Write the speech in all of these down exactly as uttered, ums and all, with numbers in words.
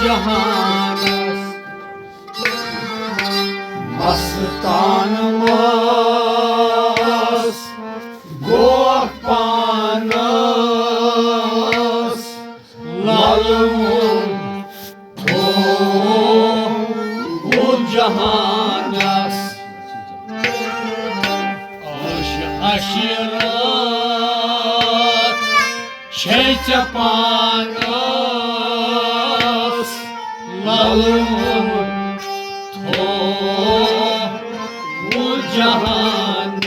جہانس۔ مستان مس گوکھ پانس للوُن تھوٚوُن جہانس۔ عش عشیرت چھے ژےٚ پانس للوُن تھوٚوُن جہانس۔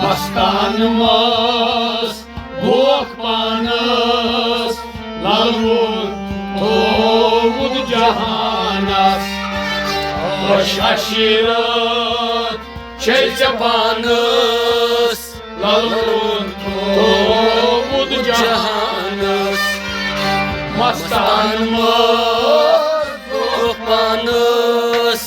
مستان مس گوکھ پانس للوُن تھوٚوُن جہانس۔ عش عشیرت چھے ژےٚ پانس للوُن تھوٚوُن جہانس۔ مستان مس گوکھ پانس۔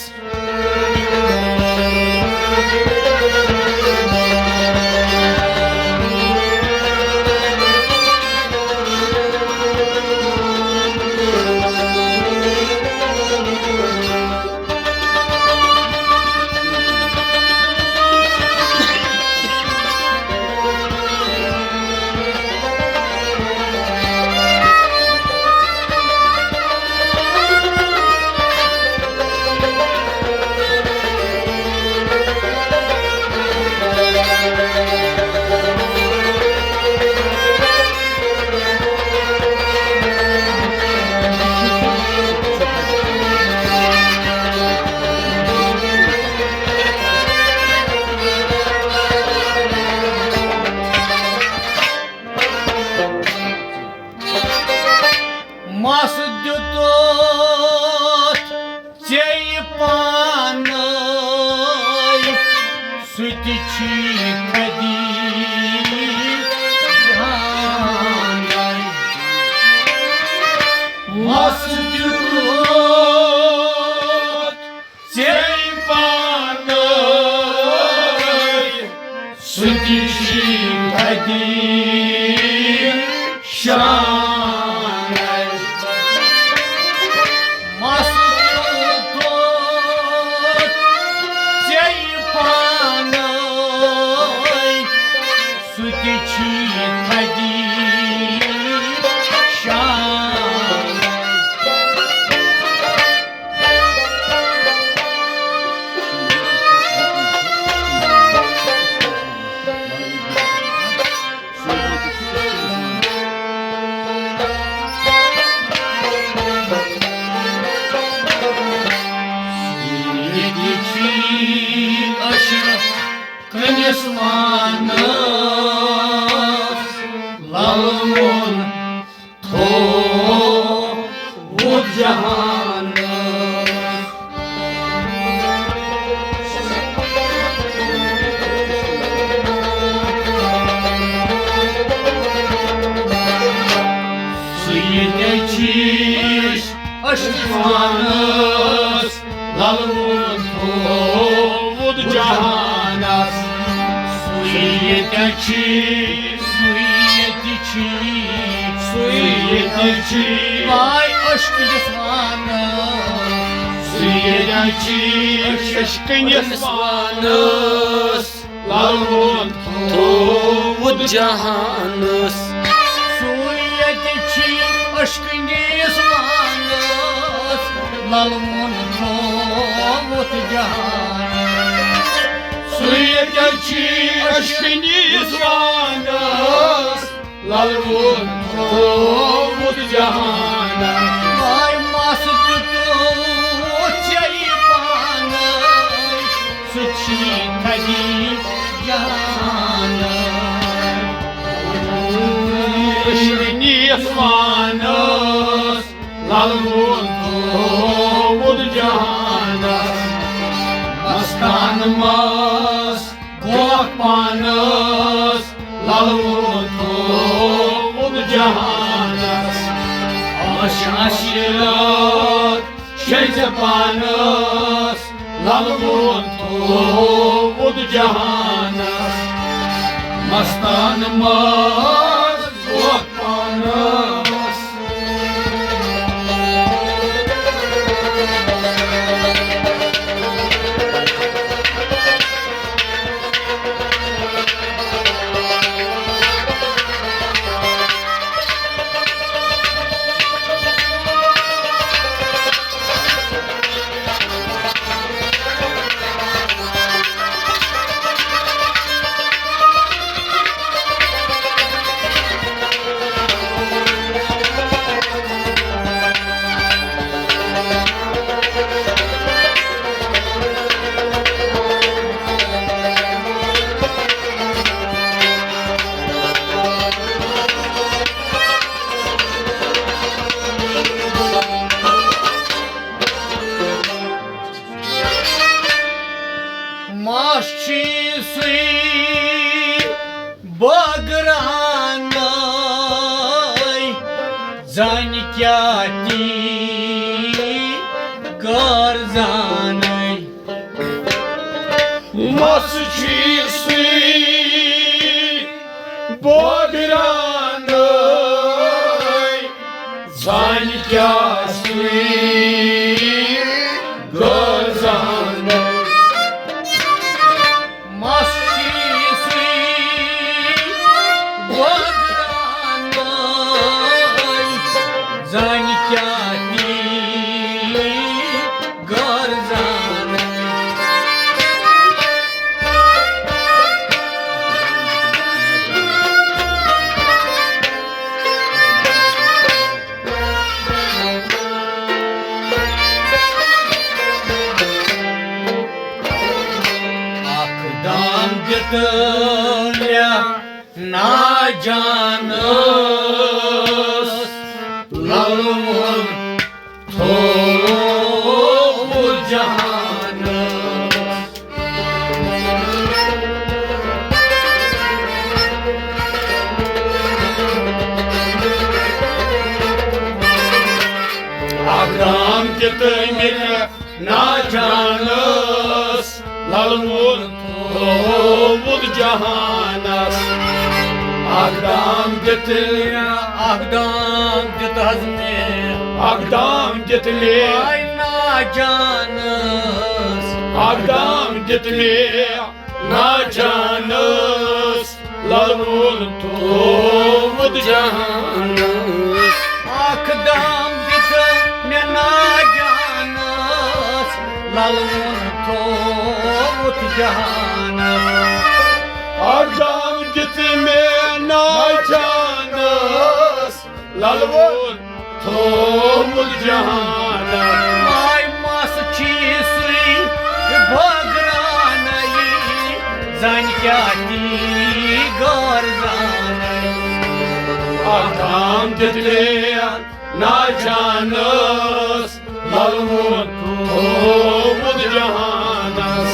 مس دیُتُتھ ژےٚ پانے، سُہ تہِ چھی تھدی جانے۔ مس دیُتُتھ ژےٚ پانے، سُہ تہِ چھی تھدی شانے۔ مس دیُتُتھ ژےٚ پانے، سُہ تہِ چھی تھدی شانے۔ ییٚتہِ چھی عشق کٔمِس وانس للوُن تھوٚوُت جہانس۔ سُہ ییٚتہِ چھی عشق وانس للوُن تھوٚوُت جہانس۔ سُے ییٚتہِ چھی، سُے ییٚتہِ چھی، سُے ییٚتہِ چھی۔ آے عشق یُس وانس۔ سُے ییٚتہِ چھی عشق یُس وانس۔ للوُن تھوٚوُت جہانس۔ سُے ییٚتہِ چھی عشقہٕ نِس وانس، للوُن تھوٚوُت جہانس۔ سُے ییٚتہِ چھی عشقہٕ نِس وانس، للوُن تھوٚوُت جہانس۔ آے مس دیُتُتھ ژےٚ پانے، سُہ چھی تھدی جہانس۔ عشقہٕ نِس وانس، للوُن تھوٚوُت جہانس۔ مستان مس گوکھ پانس، للوُن تھوٚوُت جہانس۔ عش عشیرت چھے ژےٚ پانس، للوُن تھوٚوُت جہانس، مستان ماس وۄتھ پانس۔ مس چھی سُے بٲگرانے، زن کیٛاہ تی غٲر زانے۔ مس چھی سُے بٲگرانے، زن کیٛاہ سُے غٲر زانے۔ مس چھی سُے بٲگرانے، زن کیٛاہ تی غٲر زانے۔ اکھ دام دِتہٕ مےٚ ناجانس، للوُن تھوٚوُت جہانس۔ اکھ دام دِتہٕ مےٚ ناجانس، للوُن تھوٚوُت جہانس۔ اکھ دام دِتہٕ، اکھ دام دِتہٕ حظ مےٚ، اکھ دام دِتہٕ مےٚ۔ آے ناجانس۔ اکھ دام دِتہٕ مےٚ ناجانس، للوُن تھوٚوُت جہانس۔ اکھ دام دِتہٕ مےٚ ناجانس، للوُن تھوٚوُت جہانس۔ اکھ دام دِتہٕ مےٚ ناجانس، للوُن تھوٚوُت جہانس۔ ماے مس چھی سُے بٲگرانے، زن کیٛاہ تی غٲر زانے۔ اکھ دام دِتہٕ مےٚ ناجانس، للوُن تھوٚوُت جہانس۔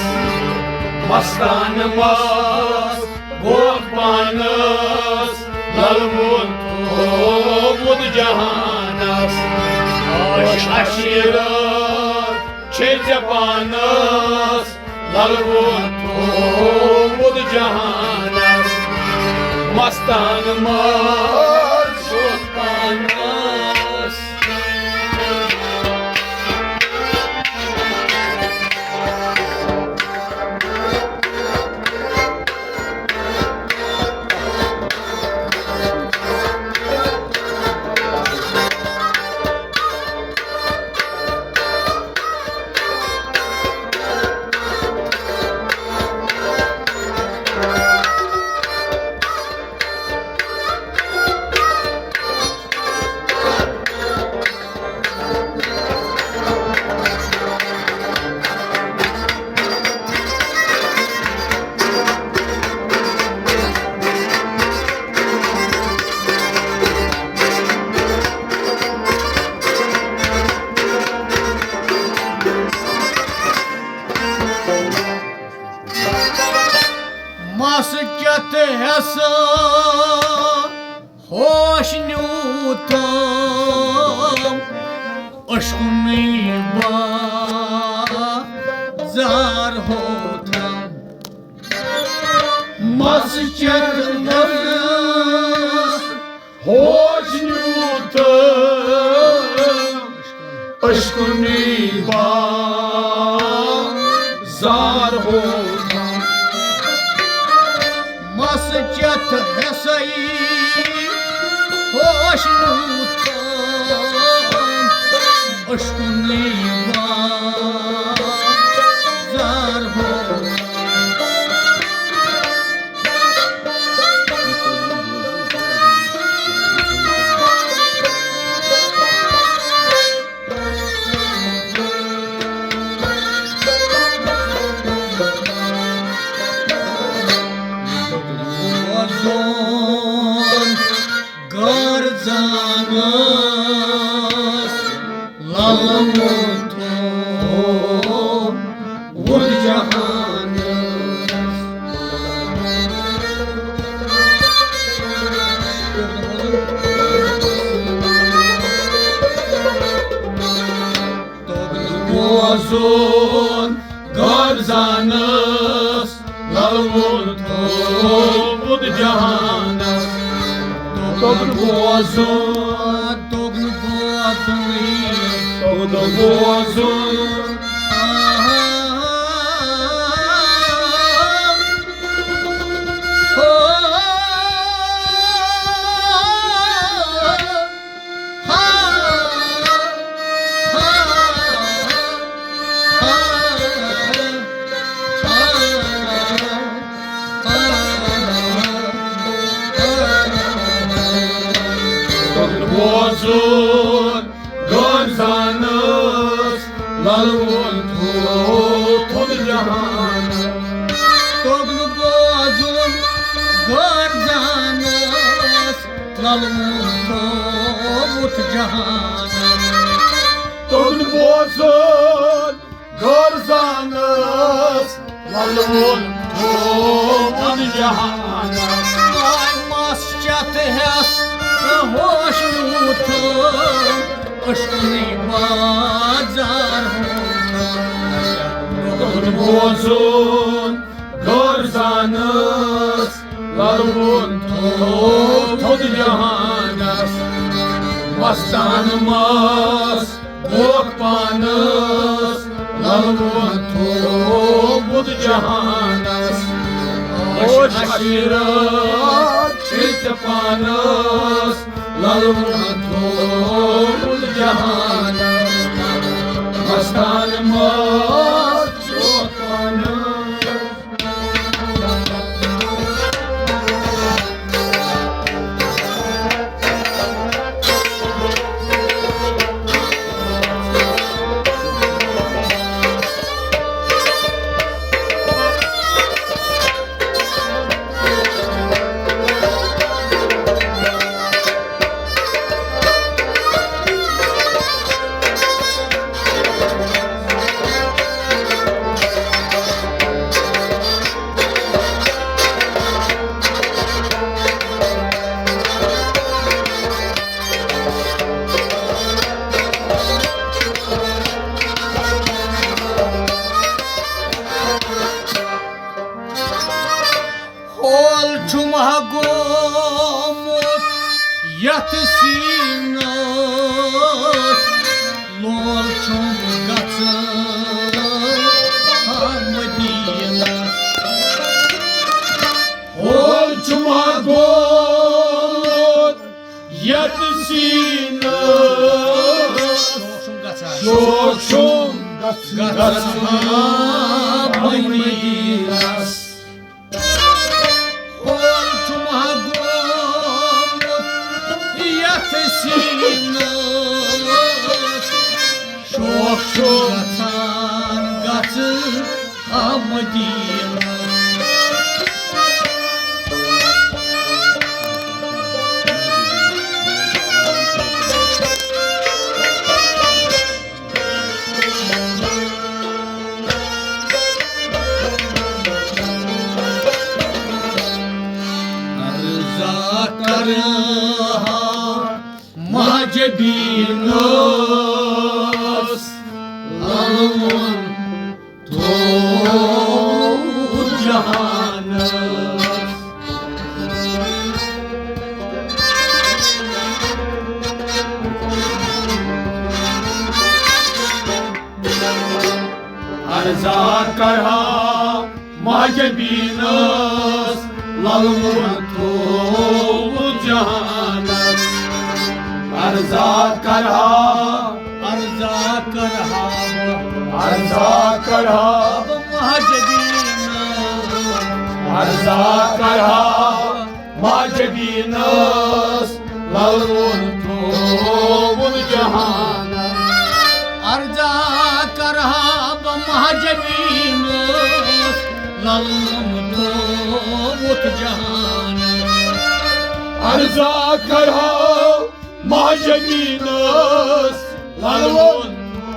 مستان مس گوٚو پانس، للوُن تھوٚوُت جہانس۔ عٲش عشیرت چھے ژےٚ پانس، للوُن تھوٚوُت جہانس۔ مستان مس گوٚو پانس۔ مس کیٛاہ تہٕ ہٮ۪سہٕ ہوش نیوٗتم، اشکنٕے با ہوش نیوٗ تہٕ اشکنُے بازار ہوتام۔ مس چتھ ہسے ہوش نیوٗ تہٕ اشکنُے بازار ہوتام۔ وۄزُم گرزانس لل ووٚتھُن وُتھ جہانس۔ توٚگ نہٕ بوزُن گرزانس لل ووٚتھُن وُتھ جہانس۔ توٚگ نہٕ بوزُن، توٚگ نہٕ بوزُن، توٚگ نہٕ بوزُن۔ بوزُن گرزانس لل ووٚتھُن وُتھ جہانس۔ توٚگ نہٕ بوزُن گرزانس لل ووٚتھُن وُتھ جہانس۔ توٚگ نہٕ بوزُن گرزانس لل ووٚتھُن وُتھ جہانس۔ آے مس چتھ ہس ہوش نیوٗ تہٕ اشکنُے بازار ہوتام۔ توٚگ نہٕ بوزُن گرزانس لل ووٚتھُن وُتھ جہانس۔ مستان مس بوکھ پانس لل ووٚتھُن وُتھ جہانس۔ ہوش عشیرت چھِ ژےٚ پانس لل ووٚتھُن وُتھ جہانس۔ مستان مس بوکھ پانس۔ ہول چھُم ہا گوٚمُت یتھ سیٖنس، لول چھُم گژھان مدیٖنس۔ ہول چھُم ہا گوٚمُت یتھ سیٖنس، شوق چھُم گژھان، شوق چھُم گژھان مدیٖنس۔ ہول چھُم ہا گوٚمُت یتھ سیٖنس، شوق چھُم گژھان گژھٕ ہا مدیٖنس۔ عرضا کرٕ ہا ماجبیٖنس، لل ووٚتھُن وُتھ جہانس۔ عرضا کرہا مہجبینس، للوُن تھووُت جہانس۔ عرضا کرہا، عرضا کرہا، عرضا کرہا، مہجبینس۔ عرضا کرہا مہجبینس، للوُن تھووُت جہانس۔ عرضا کرہا بہٕ مہجبینس، للوُن تھووُت جہانس۔ عرضا کرہا مہجبینس، للوُن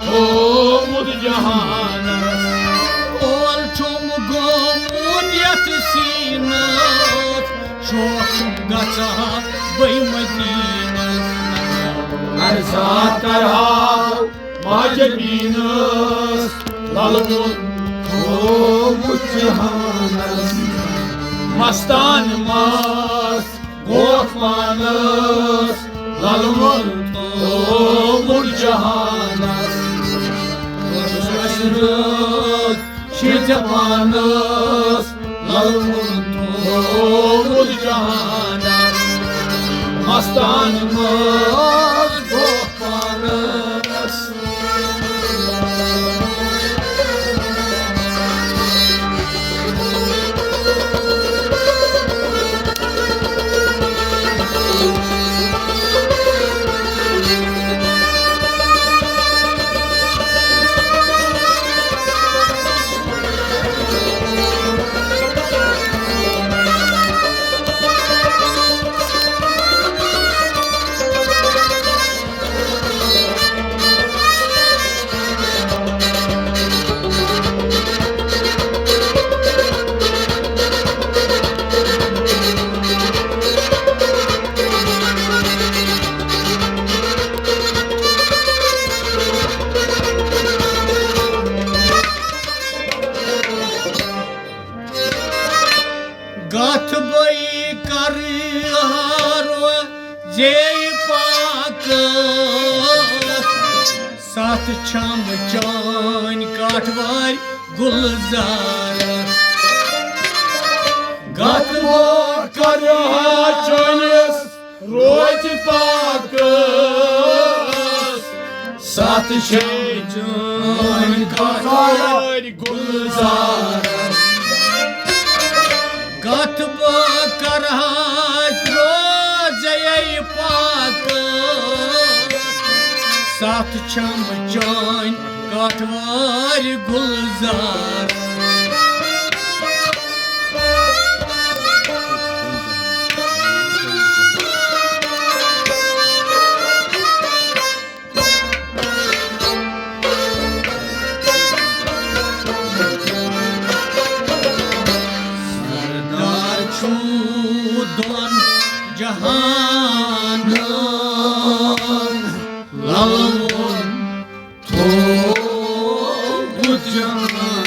تھووُت جہانس۔ اول چھُم گوٚمُت یتھ سیٖنس، شوق چھُم گژھان بہٕ مدینس۔ عرضا کرہا مہجبینس، للوُن تھووُت جہانس۔ مستان مست گوکھ پانس، للوُن تھووُت جہانس۔ خۄش رٲتۍ چھِ ژےٚ پانس، للوُن تھووُت جہانس۔ مستان مست گوکھ پانس۔ گتھ بئی کرٕ ہارو زے پاک، ستھ چھم چٲنۍ کاٹھوارِ گُلزار۔ گتھ بئی کرٕ ہا چٲنِس روزِ پاک، ستھ چھے چٲنۍ کاٹھوارِ گُلزار۔ گتھ بئی کرٕ ہا روزے پاک، ستھ چھم چٲنۍ کاٹھوارِ گُلزار۔ سردار چھُ دۄن جہانن، للوُن تھووُت جہان۔